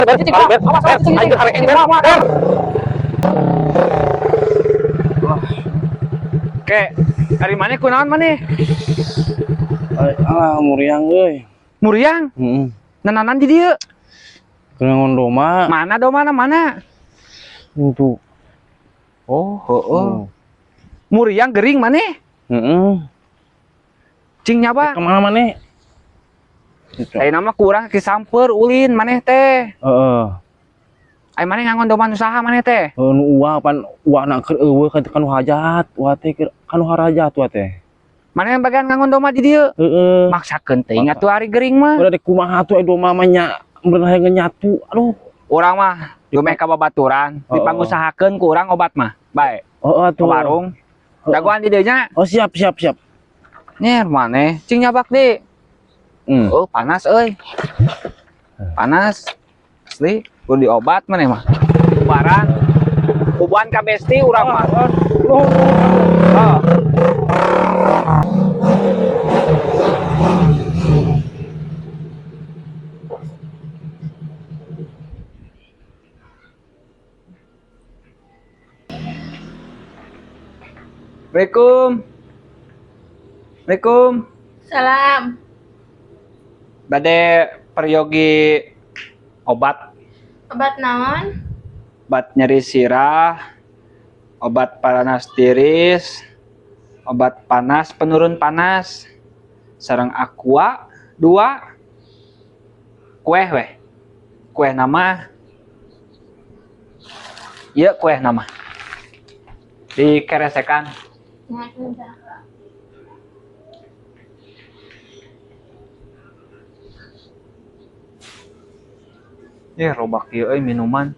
Awas, cicing, cicing, awas. Oke, ari maneh kunaon maneh? Ah, muriang euy. Muriang? Heeh. Nananan di dieu. Keur doma. Mana domana mana? Itu. Oh, heeh. Muriang gering maneh? Heeh. Cing nyaba. Kemana maneh? Ayeuna mah kurang ki samper ulin maneh teh. Heeh. Ai maneh ngangon domba nu saha maneh teh? Heuh, nu uwa pan uwa na keur eueuh kan kanu hajat, uwa teh keur kanu harajat uwa teh. Maneh bagian ngangon domba di dieu? Heeh. Maksakeun teuing atuh ari gering mah. Udah dek kumaha tuh domba mah nya meureun hayang nyatu. Aduh. Urang mah dumeh ka babaturan, dipangusahakeun ku urang obat mah. Bae. Heeh atuh. Ke warung. Dagoan di dieu nya. Oh, siap siap siap. Nyer maneh, cing nyabak di. Oh, panas euy. Panas. Asli, kudu diobat maneh mah. Ubaran. Uban ka besti urang mah. Oh. Assalamualaikum. Assalamualaikum. Salam. Bade peryogi obat. Obat naon? Obat nyeri sirah, obat panas tiris, obat panas penurun panas, sareng aqua 2, kueh weh, kueh nama, iya kueh nama, dikeresekan. Ya robak ieu euy minuman.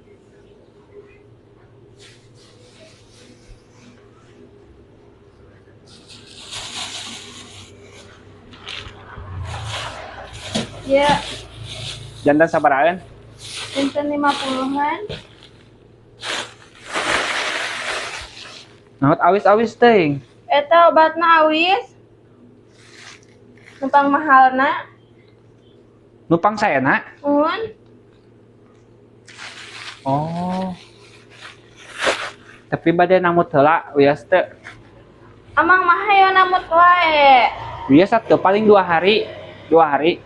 Ya. Jantan sabarahan? Jantan 50-an. Naot awis-awis teuing. Eta obatna awis. Numpang mahalna. Numpang saena? Mun. Oh. Tapi bade namut heula wias teu. Amang mah hayo namut wae. Wias atuh paling 2 hari. 2 hari.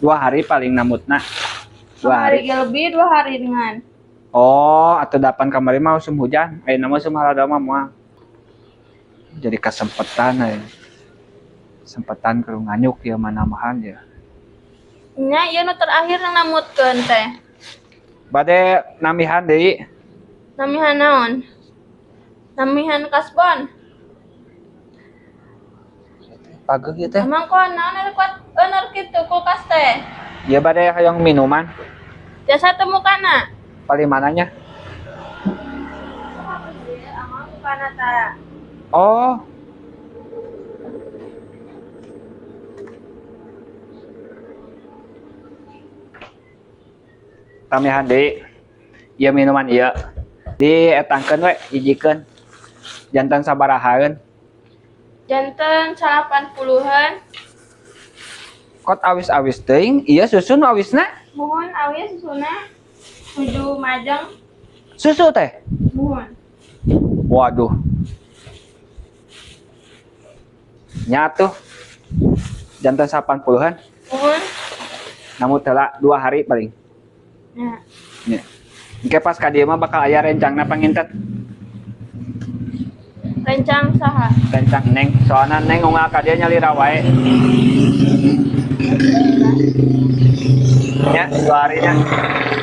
2 hari paling namutna. 2 hari. Hari lebih 2 hari dengan. Oh, atau dapan kamari mah usum hujan. Ayeuna mah usum harada mah moal. Jadi kasempetan aya. Sempetan keur nganyuk ieu mah namahan ya. Nya ieu nu terakhir nang namutkeun teh. Bade namihan deui. Namihan naon? Namihan kasbon. Pageuh ieu teh. Emang kok naon ari kuat euneur kitu kulkas teh? Ieu bade hayang minuman. Jasa temukana. Paling mananya? Amang mukana ta. Oh. Tamihan deui. Ieu minuman ieu. Dietangkeun we, hijikeun. Jantan sabarahaeun? Jantan 80-an. Kot awis-awis teuing, ieu susu nu awisna? Muhun awis susuna 7 majeng. Susu teh? Muhun. Waduh. Nya tuh. Jantan 80-an. Muhun. Namun telah 2 hari paling. Ya. Ya. Engke pas ka dieu mah bakal aya rencangna panginten. Rencang saha? Rencang Neng, soalna Neng unggal ka dieu nyalira wae. Ya, 2 hari nya.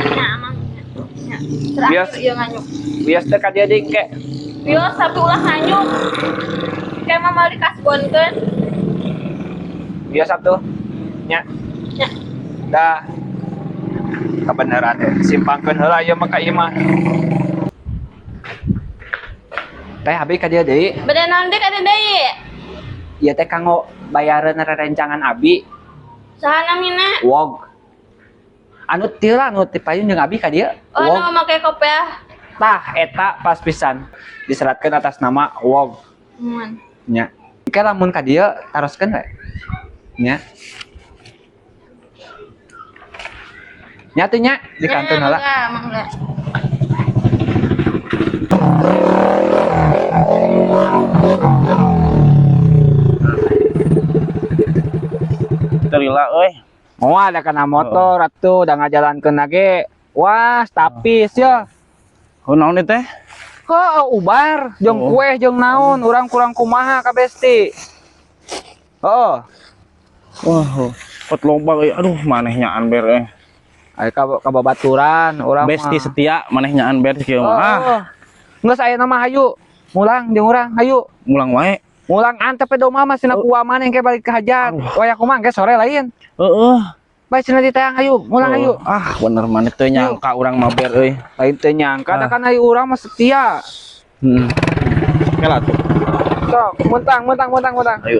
Ya, amang. Ya. Terakhir ieu nganyuk. Bias teh ka dieu deui engke. Bios tapi ulah nganyuk. Engke mah moal dikasbonkeun. Bias atuh. Nya. Nya. Dah. Kebenaran teh simpangkeun heula ieu mah ka ieu mah. Teh abi ka dieu deui. Bade naon deui ka dieu deui? Ieu teh kanggo bayareun rerencangan abi. Saha namina? Wog. Anu teu lah anu teu payun jeung abi ka dieu. Oh, anu make kopiah. Tah eta pas pisan diseratkeun atas nama Wog. Mun. Nya. Engke lamun ka dieu taroskeun we. Nya. Nya teh nya di kantun heula. Mangga, mangga. Teu lila euy. Moal ada kana motor atuh da ngajalankeun ge. Wah, tapis ya. Oh, naon ieu teh? Heuh, ubar jeung Oh. kue jeung naon, urang kurang kumaha ka besti. Heeh. Wah, pot loba euy. Aduh, maneh nyaan ber euy. Aya ka babaturan urang mah. Besti setia maneh nyaan ber kieu mah. Ah, Heeh. Geus aya nama hayu. Mulang jeung urang hayu. Mulang wae. Mulang antep do mah cenah kuah maneh engke balik ke hajat. Waya kumaha engke sore lain. Heeh. Bae cenah diteang hayu, mulang hayu. Ah, bener maneh teu nyangka urang maber euy. Lain teu nyangka da kan hayu urang mah setia. Heeh. Oke lah tuh. Sok, muntang muntang muntang muntang. Ayo.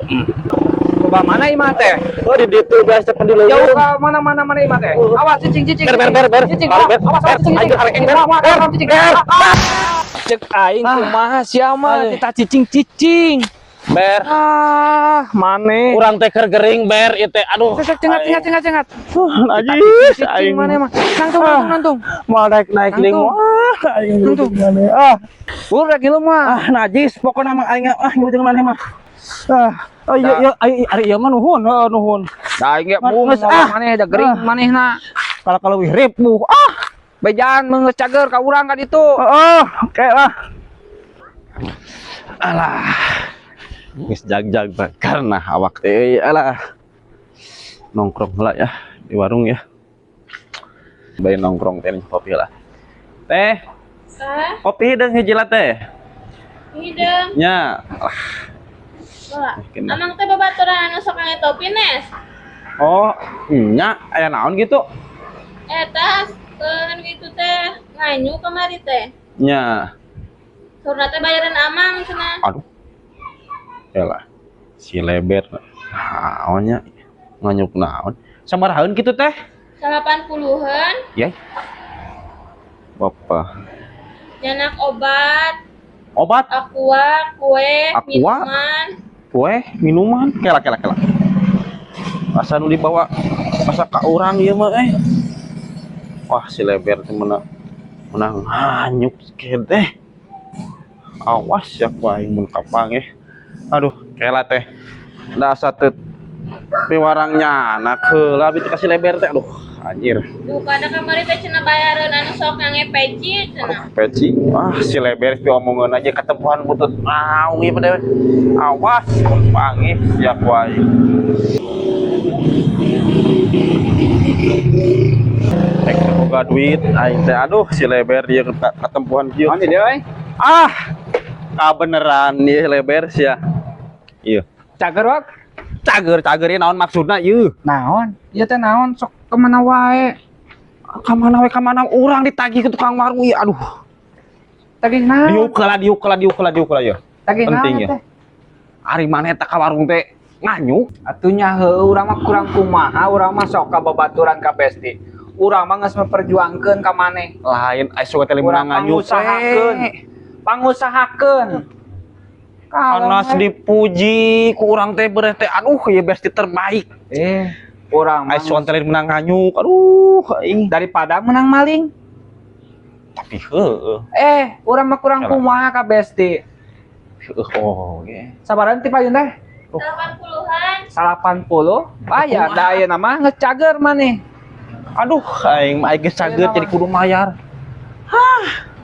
Coba mana imah teh? Oh, di ditu biasa pan di leuweung. Jauh ke mana mana mana imah teh? Awas cicing cicing. Ber ber ber ber. Cicing, Ber, ber. awas awas cicing. Ayo, arek ber. Awas cicing. Cek aing kumaha sia mah kita cicing-cicing. Ber. Ah, maneh. Urang teh keur gering ber ieu teh. Aduh. Cek cengat cengat cengat cengat. Najis aing maneh mah. Nangtung nangtung nangtung. Mau naik naik ling. Wah, aing Nangtung. maneh. Ah, Urang ngilu mah. ah najis pokona mah aing ah ngilu jeung maneh mah. Ah, oh iya iya ai ari ieu mah nuhun, heuh nuhun. Da aing ge bung Geus, ah. maneh da gering manehna. Kalau kalau wih ripuh. Ah, Bejaan mah geus cager ka urang ka ditu. heeh, oke lah. Alah. Geus jag-jag karena awak teh euy alah. Nongkrong heula ya di warung ya. Bae nongkrong teh kopi lah. Teh, Tah, kopi deung hiji lah teh. hideung. Nya. Alah. Heula. Mungkin. Amang teh babaturan anu sok ngange topi nes. Oh, nya aya naon gitu? Eta kan gitu teh nganyu kamari teh. Nya. Surna teh bayaran amang cenah. Aduh. Yalah. Si leber. Naonnya nganyuk naon. Sabarahaeun kitu teh? 80-an Yai. Bapak. nyanak obat, Obat, aqua, kue, Aqua? minuman. Kue, minuman, kela kela kela. Asa nu dibawa masa ka urang ieu mah eh. Wah, si leber teh meunang meunang nganyuk teh. Awas ya ku aing mun kapang eh. Aduh, kela teh. Da asa teu piwarang nyanak heula abi teh ka si leber teh. Aduh, anjir. Duh, kada kamari teh cenah bayaran anu sok ngange peci cenah. Peci. Ah, si leber teh omongan aja ketempuhan butut. Naung ieu mah. Awas mun pangih sia ku aing. Rek teu boga duit aing teh. Aduh, si leber ieu ketempuhan kieu. Naon dia euy? Ah, kabeneran ieu leber sia. Ieu. Cager wak. Cager cager ieu naon maksudna ieu? Naon? Ieu teh naon sok kemana wae? Kamana we kamana urang ditagih ke tukang warung ieu aduh. Tagih naon? Diuk heula diuk heula diuk heula diuk heula ieu. Tagih naon Penting ya. teh? Ari maneh eta ka warung teh nganyuk. Atuh nya heueuh urang mah kurang kumaha, urang mah sok ka babaturan ka besti. Urang mah geus memperjuangkeun ka maneh. Lain aya teh Urang meunang nganyuk. pangusahakeun. Pangusahakeun. Panas dipuji ku urang teh bereh teh aduh ieu besti terbaik. Urang mah Aya teh meunang nganyuk. Aduh aing daripada menang maling. Tapi heueuh. Urang mah kurang Salah. kumaha ka besti. Heueuh oh ge. Sabaran ti payun teh? 80-an. 80. Bayar da ayeuna mah geus cager maneh. Aduh aing mah geus cager jadi kudu mayar.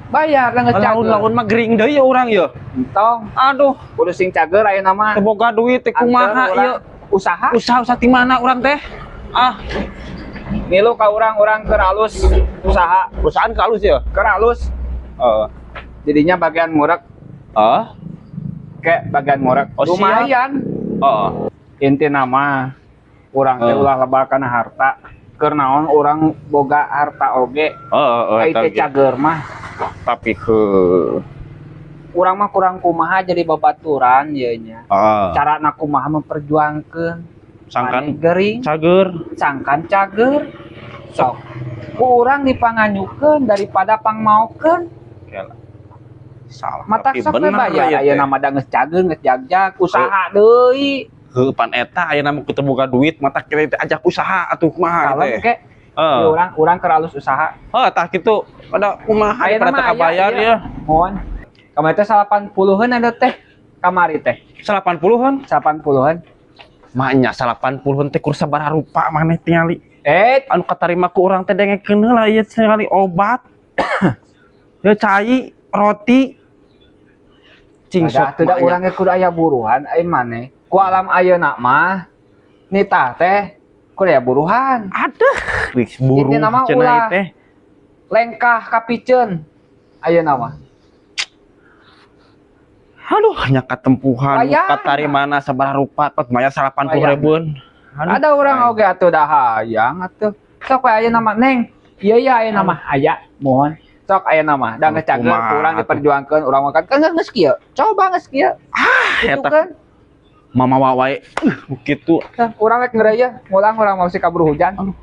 Bayar da geus cager. Laun-laun mah gering deui ya urang ieu. Entong. Aduh, Kudu sing cager ayeuna mah. teu boga duit teh kumaha Anteur ieu? Usaha. Usaha-usaha ti mana urang teh? Ah, Ngilu ka urang-urang keur alus usaha. Perusahaan keur alus ya? Keur alus. Heeh. Jadinya bagian ngurek Heeh. kayak bagian ngurek. Oh, siap. Lumayan. Heeh. Inti nama urang teh ulah lebar kana harta. Keur naon urang boga harta oge. Heeh, Ai eta teh ge. cager mah. Tapi heuh. Urang mah kurang kumaha jadi babaturan ieu nya. Heeh. Carana kumaha memperjuangkeun. Sangkan Maneh gering, cager. Sangkan cager. Sok. Ku urang dipanganyukeun daripada pangmaokeun. Kela. Salah. Mata tapi sok we bener bayar ieu aya teh. nama da geus cager geus jagjag usaha deui. Heuh pan eta aya nama kita boga duit mata kita teh ajak usaha atuh kumaha Kalem teh. ke Heeh. Ieu urang urang keur alus usaha. Heuh, tah kitu pada kumaha Ayeuna pada mah teu aya, kabayar iya. ya. Mohon. Kamari teh 80-an ada teh. Kamari teh 80-an. 80-an. Maknya 80-an teh kur sabaraha rupa maneh tingali? Eh, Anu katarima ku urang teh dengekeun heula ieu sekali obat. Ya cai, roti. Cing ada sok atuh da maknya. Urang ge kudu aya buruhan ai maneh. Ku alam ayeuna mah nitah teh kudu aya buruhan. Aduh, geus buruh Intina mah cenah ulah. Teh. Lengkah kapiceun ayeuna mah. Aduh, nya katempuhan Wayahna. Katarimana sabaraha rupa pat mayar 80 Wayahna. Ribuan. Aduh. Ada orang oge atuh dah hayang atuh. Sok we ayeuna mah, Neng. Iya ya, ayeuna mah aya mohon. Sok ayeuna mah da geus cager Kumaha ku urang atuh. Diperjuangkeun urang makan kan geus kieu. Coba geus kieu. Ah, gitu eta. kan. Mama wae kitu. Tah, urang rek ngeureuy ngulang urang mau si kaburu hujan. Aduh.